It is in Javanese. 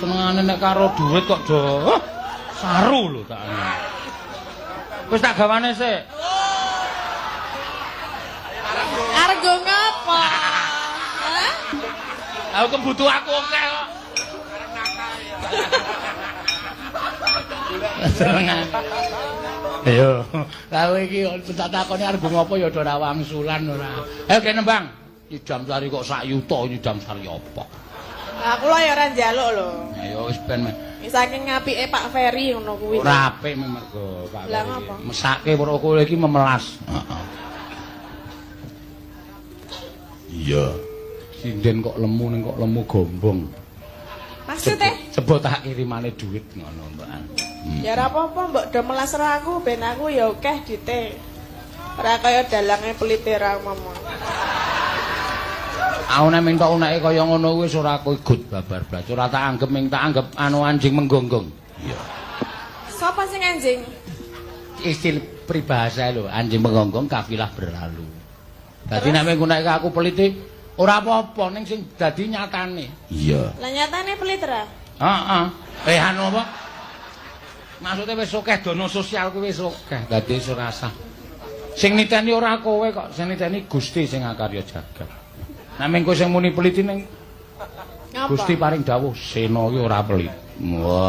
Senengane nek karo dhuwit kok do saru lho tak. Wis tak gawane sik. Argo ngapa? Hah? Aku kebutuh aku akeh kok. Senengane. Ayo, lha kowe iki tak takoni arep ngopo ya ora wangsulan ora. Ayo kene Bang. Nyidam sari kok sak yuta nyidam sari apa? Lah kula ya ora njaluk lho. Ayo wis ben. Saking apike Pak Ferry ngono kuwi. Ora apik mergo Pak Lah Ferry. ngapa? Mesake weruh kowe iki memelas. Heeh. Iya. Sinden kok lemu ning kok lemu gombong. Maksudnya? Sebo tak kirimane dhuwit ngono, Mbak. Ya ora apa-apa mbok do melas ro aku ben aku ya akeh dite. Ora kaya dalange pelite ra momo. Aku nek minta uneke kaya ngono wis ora kowe gut babar blas. Ora tak anggep ming tak anggep anu anjing menggonggong. Iya. Sapa sing anjing? Istilah peribahasa lho, anjing menggonggong kafilah berlalu. Dadi nek mung uneke aku pelite ora apa-apa ning sing dadi nyatane. Iya. Lah nyatane pelit ra? Heeh. Anu apa? Maksudnya wis akeh dana sosial kuwi wis akeh. Dadi wis ora sah. Sing niteni ora kowe kok, sing niteni Gusti sing akarya jagat. Nek mung kowe sing muni pelit ning Ngapa? Gusti paring dawuh sena iki ora pelit. Wah.